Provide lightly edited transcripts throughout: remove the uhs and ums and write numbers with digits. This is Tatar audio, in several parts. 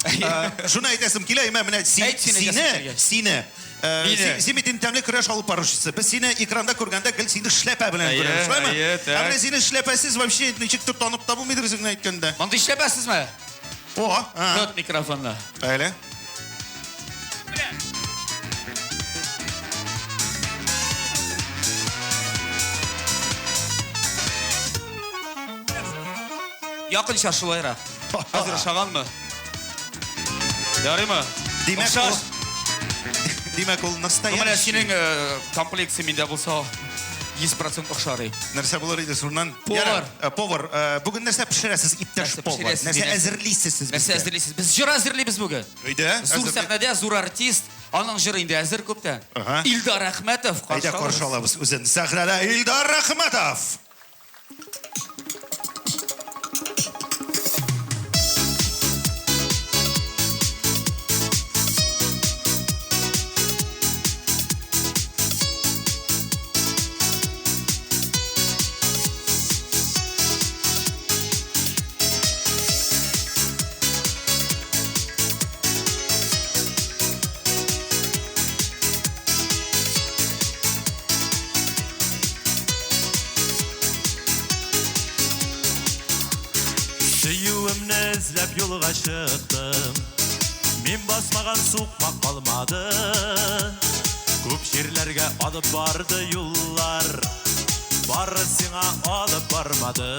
Шуны әйтәсем килә, имә менә син, Әйт син әйтәсең сине, килгәч. сине. Мине. Син бит инде тәмле көрәш алып баручысы. Без сине экранда күргәндә гел сине эшләпә белән Әйе, күрәбез, шулаймы? әйе, Ә так. менә сине эшләпәсез вообще ничектер танып та булмый дөресен генә әйткәндә. Мондый эшләпәсезме? О, а. Тот микрофонны. Әле. Якынча шулайрак. Хәзер ошаганмы? Ярыймы? Димәк, Охшаш. ул, димәк, ул Ну, менә настоящий. синең комплекция миндә булса 100% охшар. Нәрсә булыр иде шуннан? Повар. Ярар, повар, бүген нәрсә пешерәсез, иптәш Нәрсә повар? пешерәсез, Нәрсә димәк? әзерлисез сез Нәрсә безгә? әзерлисез? Без җыр әзерлибез бүген. Өйдә? Зур Әзерли- сәхнәдә зур артист, аның җыры инде әзер күптән. Ага. Илдар Әхмәтов Әйдә каршы алабыз үзен. Сәхнәдә Илдар Рәхмәтов. Сөюемне эзләп юлга чыктым. Мин басмаган сукмак калмады. Күп җирләргә алып барды юллар. Бары сиңа алып бармады.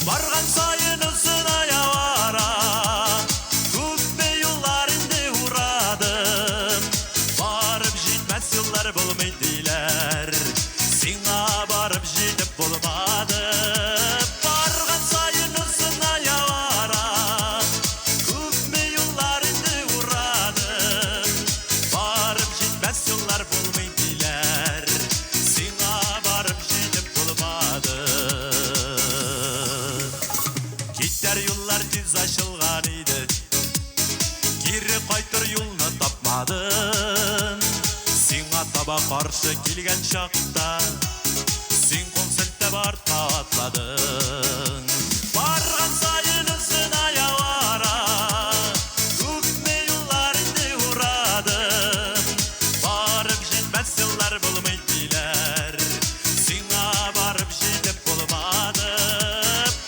Барган саен озыная бара. Күпме юллар инде урадым. Барып җитмәс юллар булмый диләр. Сиңа барып җитеп булмады. Барган саен озыная бара. Күпме юллар инде урадым. Барып җитмәс юллар булмый диләр. Сиңа барып җитеп булмады. Китәр юллар тиз ачылган иде. Кире кайтыр юлны тапмадым. Сиңа таба каршы килгән чакта син кул селтәп артка атладың. Барган саен озыная бара. Күпме юллар инде урадым. Барып җитмәс юллар булмый диләр. Сиңа барып җитеп булмады.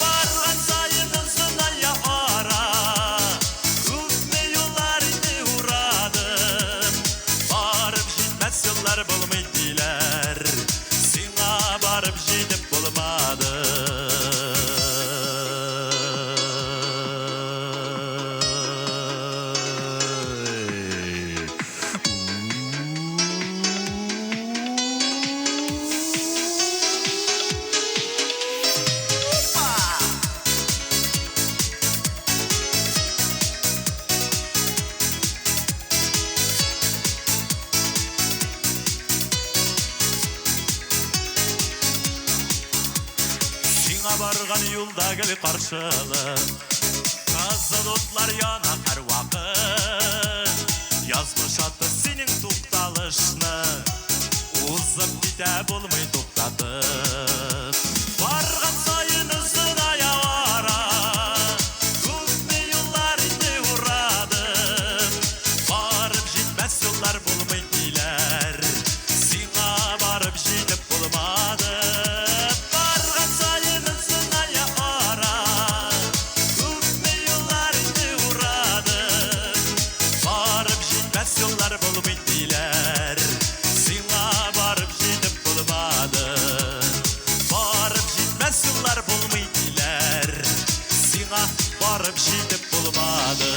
Барган саен озыная бара. Күпме юллар инде урадым. Барып җитмәс юллар булмый диләр. Сиңа барып җитеп булмады. Сиңа барган юлда гел каршылык. Кызыл утлар яна һәрвакыт. Язмыш аты синең тукталышны узып китә булмый туктатып. Барган саен озыная бара. Күпме юллар инде урадым. Барып җитмәс юллар булмый диләр. Сиңа барып җитеп булмады. Барган саен озыная бара. Күпме юллар инде урадым. Барып җитмәс юллар булмый диләр. Сиңа барып җитеп булмады. Барып җитмәс юллар булмый диләр. Сиңа барып җитеп булмады.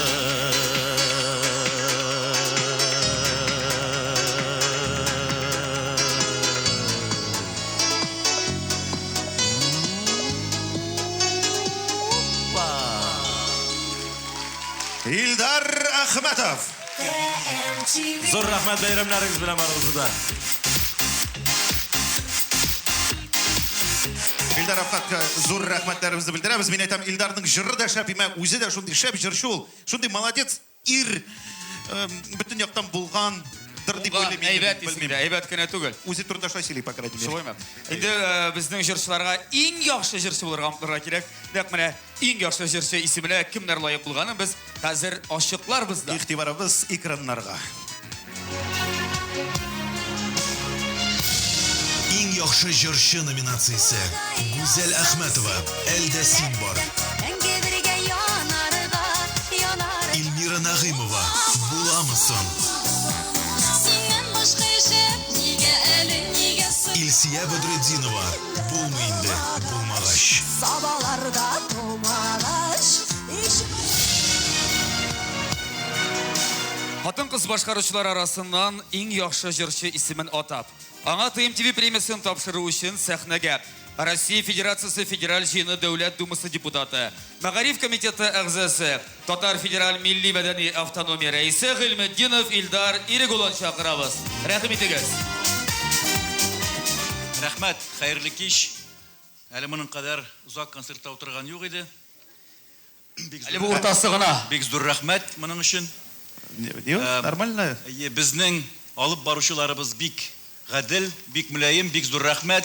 Илдар Әхмәтов. Зур рәхмәт, бәйрәмнәрегез белән барыгызны да. Илдар Әхмәткә зур рәхмәтләребезне белдерәбез. Мин әйтәм, Илдарның җыры да шәп, имә үзе дә шундый шәп җырчы ул. Шундый молодец ир, бөтен яктан булган. дип уйлыйм. Әйбәт исемдә, әйбәт кенә түгел. Үзе турында шулай сөйли, по крайней мере. Шулаймы? Инде безнең җырчыларга иң яхшы җырчы булырга омтылырга кирәк. Нәкъ менә иң яхшы җырчы исеменә кемнәр лаек булганын без хәзер ачыкларбыз да. Игътибарыбыз экраннарга. Иң яхшы җырчы номинациясе. Гүзәл Әхмәтова, Әлдә син бар. Эльмира Нәгыймова, Буламы соң? Илсия Бәдретдинова, Булмый инде, булмагач. Хатын-кыз башкаручылар арасыннан иң яхшы җырчы исемен атап, аңа ТМТВ премиясен тапшыру өчен сәхнәгә Россия Федерациясе Федераль Җыены Дәүләт Думасы депутаты, Мәгариф комитеты әгъзасы, Татар федераль милли мәдәни автономия рәисе Гыйльметдинов Илдар Ирек улын чакырабыз. Рәхим итегез. Рәхмәт, хәерле кич. Әле моның кадәр озак концертта утырган юк иде. Бик Әле бу уртасы гына. Бик зур рәхмәт моның өчен. Юк, нормально. Әйе, безнең алып баручыларыбыз бик гадел, бик мөлаем, бик зур рәхмәт.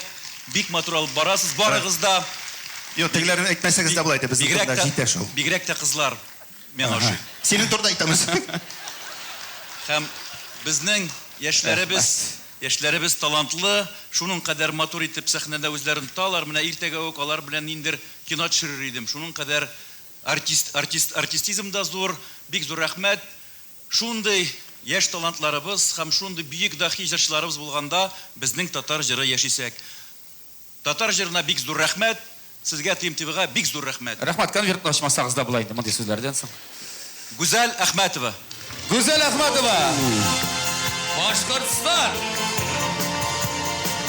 Бик матур алып барасыз, барыгыз да. Юк, тегеләрен әйтмәсәгез дә болай итә, безнең турында җитә шул. Бигрәк тә кызлар миңа ошый. Синең турында әйтәбез. Һәм безнең яшьләребез, яшьләребез талантлы, шуның кадәр матур итеп сәхнәдә үзләрен тоталар. Менә иртәгә үк алар белән ниндер кино төшерер идем. Шуның кадәр артист, артист, артистизм да зур. Бик зур рәхмәт. Шундый яшь талантларыбыз һәм шундый бөек дахи җырчыларыбыз булганда безнең татар җыры яшисәк. Татар җырына бик зур рәхмәт, сезгә ТМТВга бик зур рәхмәт. Рәхмәт, конвертны ачмасагыз да була инде мондый сүзләрдән соң. Гүзәл Әхмәтова. Гүзәл Әхмәтова! Башкортстан!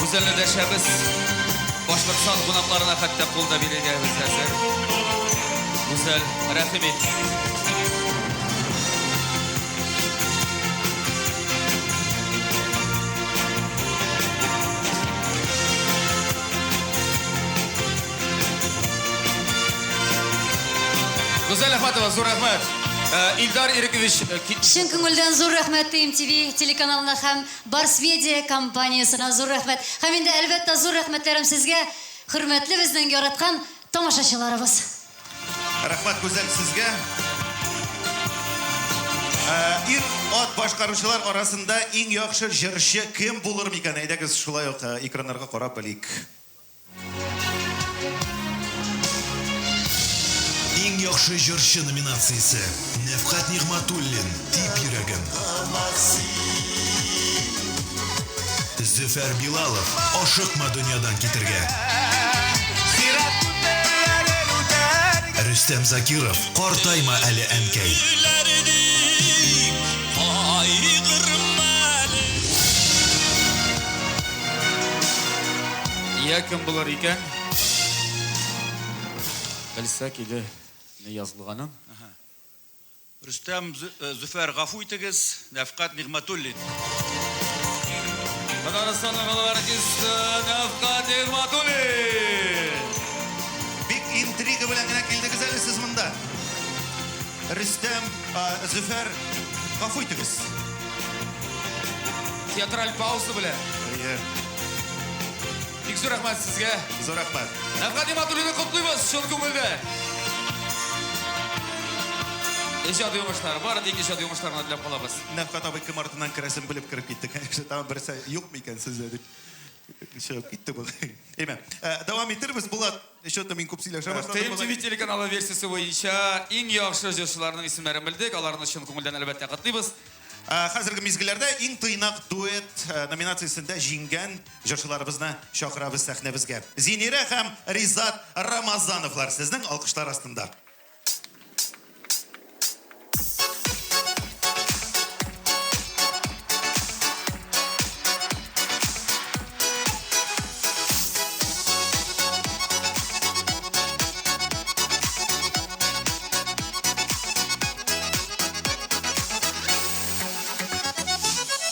Гүзәлне дәшәбез. Башкортстан кунакларына хәтта кул да бирергә без әзер. Гүзәл, рәхим ит. Гүзәл Әхмәтова, зур рәхмәт. Илдар Ирекович, Чын күңелдән зур рәхмәт ТМТВ телеканалына һәм Барс Медиа компаниясенә зур рәхмәт. Һәм инде әлбәттә зур рәхмәтләрем сезгә, хөрмәтле безнең яраткан тамашачыларыбыз. Рәхмәт, Гүзәл, сезгә. Ир ат башкаручылар арасында иң яхшы җырчы кем булыр микән? Әйдәгез шулай ук экраннарга карап белик. Иң яхшы җырчы номинациясе. Нәфкать Нигъмәтуллин, Тип йөрәгем. Зөфәр Билалов, Ашыкма дөньядан китергә. Рөстәм Закиров, Картайма әле, әнкәй. Я кем булыр икән? Белсәк иде ни язылганын. Рөстәм Зөфәр, гафу итегез, Нәфкать Нигъмәтуллин. Татарстанның халык артисты Нәфкать Нигъмәтуллин. Бик интрига белән генә килдегез әле сез монда. Рөстәм, Зөфәр, гафу итегез. Театраль пауза белән. Әйе. Бик зур рәхмәт сезгә. Зур рәхмәт. Нәфкать Нигъмәтуллинны котлыйбыз чын күңелдән. Иҗади уңышлар, бары тик иҗади уңышларны теләп калабыз. Нәфкать абый кем артыннан керәсен белеп кереп китте. Конечно, там берсе юк микән сездә дип чыгып китте бу. Әйме, дәвам итербез. Булат, что-то мин күп сөйләшә башладым. ТМТВ телеканалы версиясе буенча иң яхшы җырчыларның исемнәрен белдек. Аларны чын күңелдән әлбәттә котлыйбыз. Хәзерге мизгелләрдә иң тыйнак дуэт номинациясендә җиңгән җырчыларыбызны чакырабыз сәхнәбезгә. Зинира һәм Ризат Рамазановлар сезнең алкышлар астында.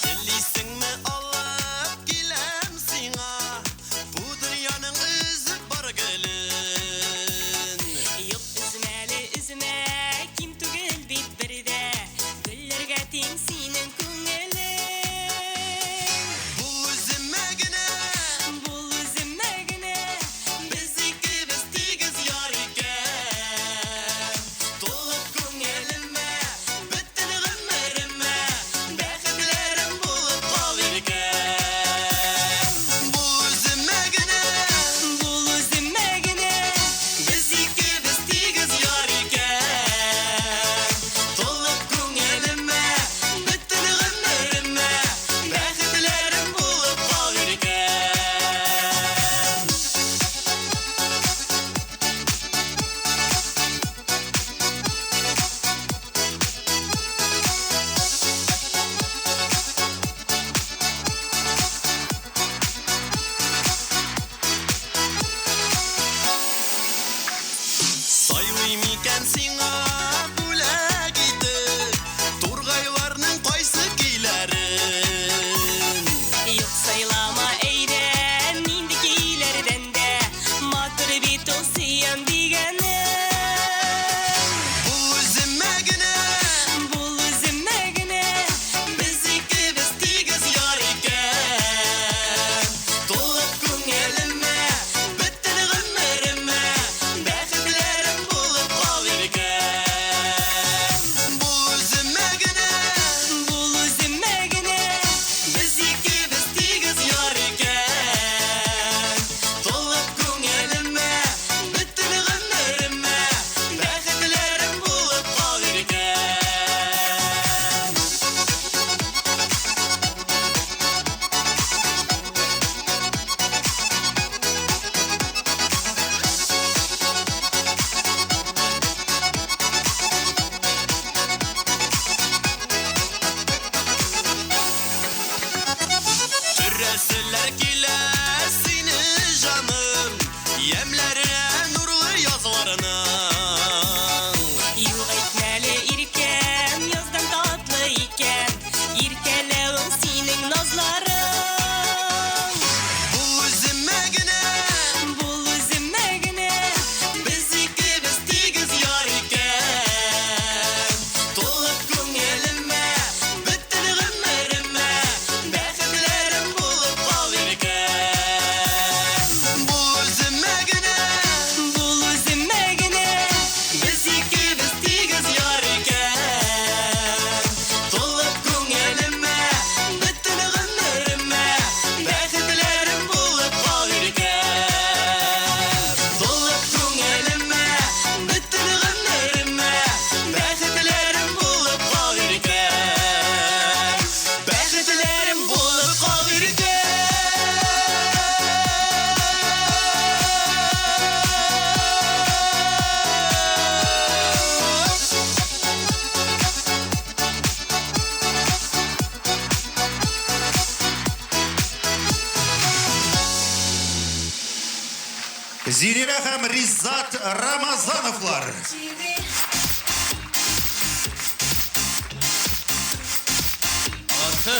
Телисеңме алып киләм сиңа, бу дөньяның өзеп бар гөлен. Юк, өзмә. Зинирә һәм Ризат Рамазановлар. Молодцы.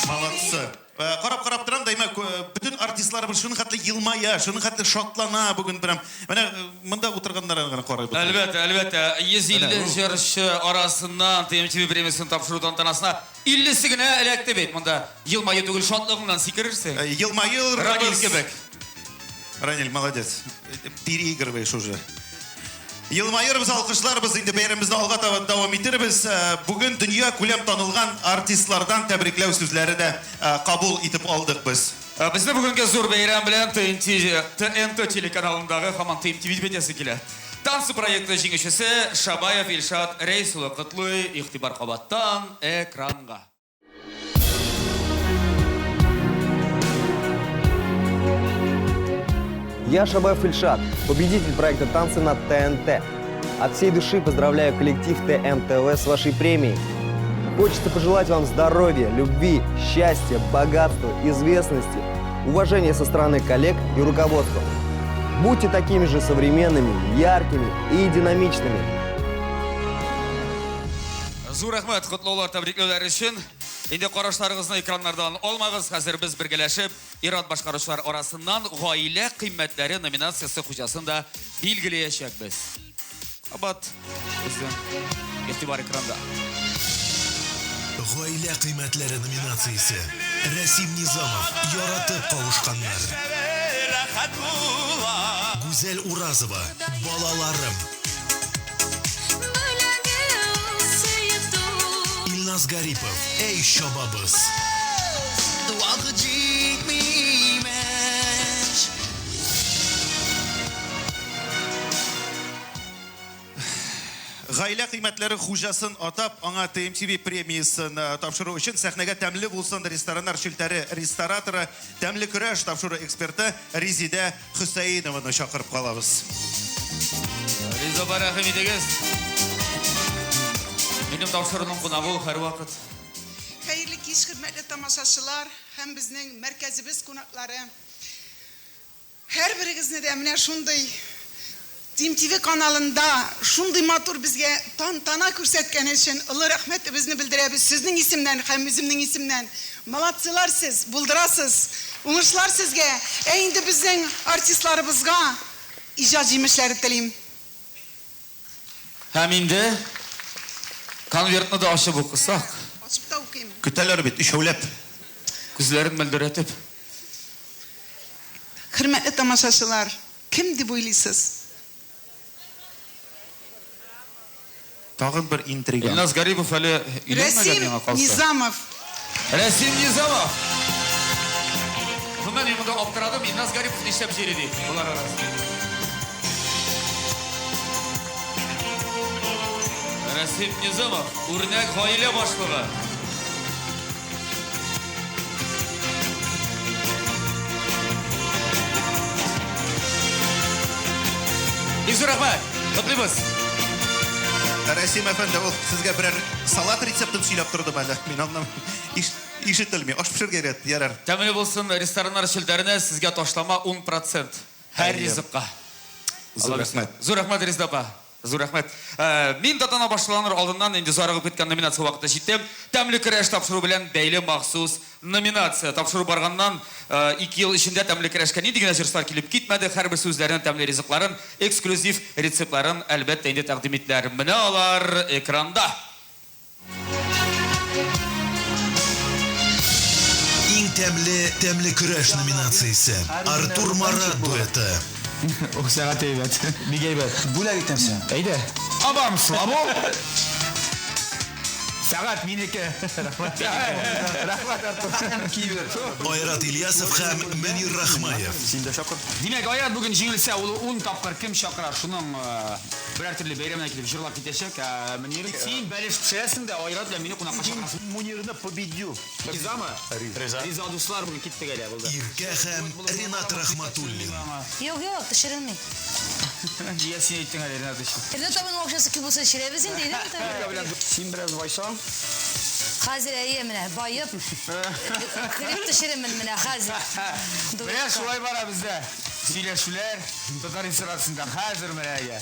Молодцы. Карап-карап торам, дәймә, бөтен артистларыбыз шуның хәтле елмая, шуның хәтле шатлана бүген прям. Менә монда утырганнарга гына карый бу. Әлбәттә, әлбәттә, 150 җырчы арасыннан ТМТВ премиясен тапшыру тантанасына 50-се генә эләкте бит. Монда елмаю түгел, шатлыгыңнан сикерерсең. Елмаю, Ранил кебек. Раниль, молодец. Переигрываешь уже. Елмаербыз, алкышларбыз, инде бәйрәмебезне алга таба дәвам итербез. Бүген дөнья күләм танылган артистлардан тәбрикләү сүзләре дә кабул итеп алдык без. Безне бүгенге зур бәйрәм белән ТНТ, ТНТ телеканалындагы һаман ТМТ дип әйтәсе килә. Танцы проекты җиңүчесе Шабаев Илшат Рәис улы котлый, игътибар кабаттан экранга. Я Шабаев Ильшат, победитель проекта «Танцы на ТНТ». От всей души поздравляю коллектив ТМТВ с вашей премией. Хочется пожелать вам здоровья, любви, счастья, богатства, известности, уважения со стороны коллег и руководства. Будьте такими же современными, яркими и динамичными. Зур рәхмәт котлаулар, тәбрикләүләр өчен. Инде карашларыгызны экраннардан алмагыз. Хәзер без бергәләшеп ир-ат башкаручылар арасыннан гаилә кыйммәтләре номинациясе хуҗасын да билгеләячәкбез. Кабат безнең игътибар экранда. Гаилә кыйммәтләре номинациясе. Рәсим Низамов, яратып кавышканнар. Гүзәл Уразова, балаларым. Илназ Гарипов, әй чабабыз. Вакыт җитми имеш. Гаилә кыйммәтләре хуҗасын атап, аңа ТМТВ премиясен тапшыру өчен сәхнәгә Тәмле булсын рестораннар челтәре рестораторы, Тәмле көрәш тапшыру эксперты Резидә Хөсәенованы чакырып калабыз. Риза апа, рәхим итегез. Минем тапшыруның кунагы ул һәрвакыт. Хәерле кич, хөрмәтле тамашачылар һәм безнең мәркәзебез кунаклары. Һәрберегезне дә менә шундый ТМТВ каналында шундый матур безгә тантана күрсәткән өчен олы рәхмәтебезне белдерәбез сезнең исемнән һәм үземнең исемнән. Молодцылар сез, булдырасыз. Уңышлар сезгә. Ә инде безнең артистларыбызга иҗат җимешләре телим. Һәм инде конвертны да ачып укысак. Ачып та укыйм. Көтәләр бит, өчәүләп. Күзләрен мөлдерәтеп. Хөрмәтле тамашачылар, кем дип уйлыйсыз? Тагын бер интрига. Илназ Гарипов әле өйләнмәгән Рәсим миңа калса. Низамов. Рәсим Низамов. Гомумән, мин монда аптырадым, Илназ Гарипов нишләп җыри ди болар арасында. Рәсим Низамов, үрнәк гаилә башлыгы. Бик зур рәхмәт. Котлыйбыз. Рәсим әфәнде, ул сезгә берәр салат рецептын сөйләп тордымы әле? Мин аңламыйм. Ишетелми. Аш пешерергә өйрәт, ярар. Тәмле булсын рестораннар челтәренә сезгә ташлама 10 процент һәр ризыкка. Зур рәхмәт. Зур рәхмәт, Резеда апа. Зур рәхмәт. Мин тантана башланыр алдыннан инде зарыгып көткән номинация вакыты җитте. Тәмле көрәш тапшыру белән бәйле махсус номинация. Тапшыру барганнан ике ел эчендә тәмле көрәшкә нинди генә җырчылар килеп китмәде, һәрберсе үзләренең тәмле ризыкларын, эксклюзив рецептларын, әлбәттә инде, тәкъдим иттеләр. Менә алар экранда. Иң тәмле тәмле көрәш номинациясе, Артур Марат дуэты. Ох, сәгать әйбәт. Бик әйбәт. Бүләк итәм сиңа. Әйдә. Абам, слабо. Сәгать минеке. Рәхмәт. Рәхмәт, Артур. Айрат Ильясов һәм Мөнир Рахмаев. Син дә чакыр. Димәк, Айрат бүген җиңелсә, ул ун тапкыр кем чакыра, шуның Берәр төрле бәйрәменә килеп җырлап китәчәк. Ә Мөнир, син бәлеш пешерәсең дә, Айрат белән мине кунакка чакырасың. Мунирны победю. Ризамы? Риза. Риза, дуслар, бүген киттек әле, булды. Иркә һәм Ринат Рахматуллин. Юк, юк, төшерелми. Нигә син әйттең әле, Ринат өчен? Ринат абыйның акчасы күп булса төшерәбез инде, әйдәме тагын? Син бераз байсаң. Хәзер әйе, менә баеп, клип төшерермен менә хәзер. Менә шулай бара бездә. Сөйләшүләр татар эстрадасында хәзер менә әйе.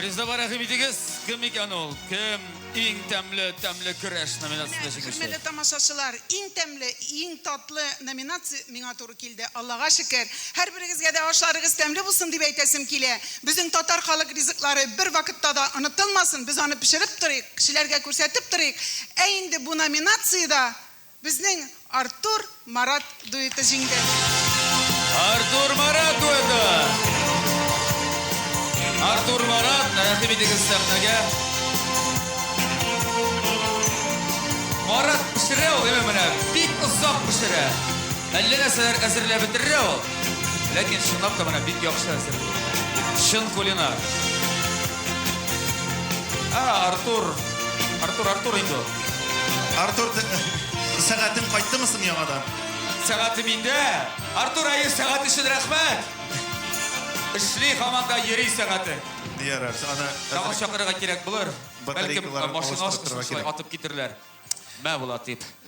Резеда рәхим итегез. Кем икән ул? Кем иң тәмле тәмле көрәш номинациясендә җиңүче? Хөрмәтле тамашачылар, иң тәмле, иң татлы номинация миңа туры килде. Аллага шөкер. Һәрберегезгә дә ашларыгыз тәмле булсын дип әйтәсем килә. Безнең татар халык ризыклары бер вакытта да онытылмасын. Без аны пешереп торыйк, кешеләргә күрсәтеп торыйк. Ә инде бу номинациядә Безнең Артур Марат дуэты җиңде. Артур Марат дуэты! Артур Марат, рәхим итегез сәхнәгә. Марат пешерә ул, әмма менә бик озак пешерә. Әллә нәрсәләр әзерләп бетерә ул. Ләкин чынлап та менә бик яхшы әзерли. Чын кулинар. А, Артур. Артур, Артур инде ул. Артур, сәгатең кайттымы соң яңадан? Сәгате миндә. Артур, әйе, сәгать өчен рәхмәт. Эшли, һаман да йөри сәгате. Ярар, аны Тагын чакырырга кирәк булыр. Бәлкем, Батарейкаларын машина алыштырып торырга шулай кирәк. атып китерләр. Мә була дип.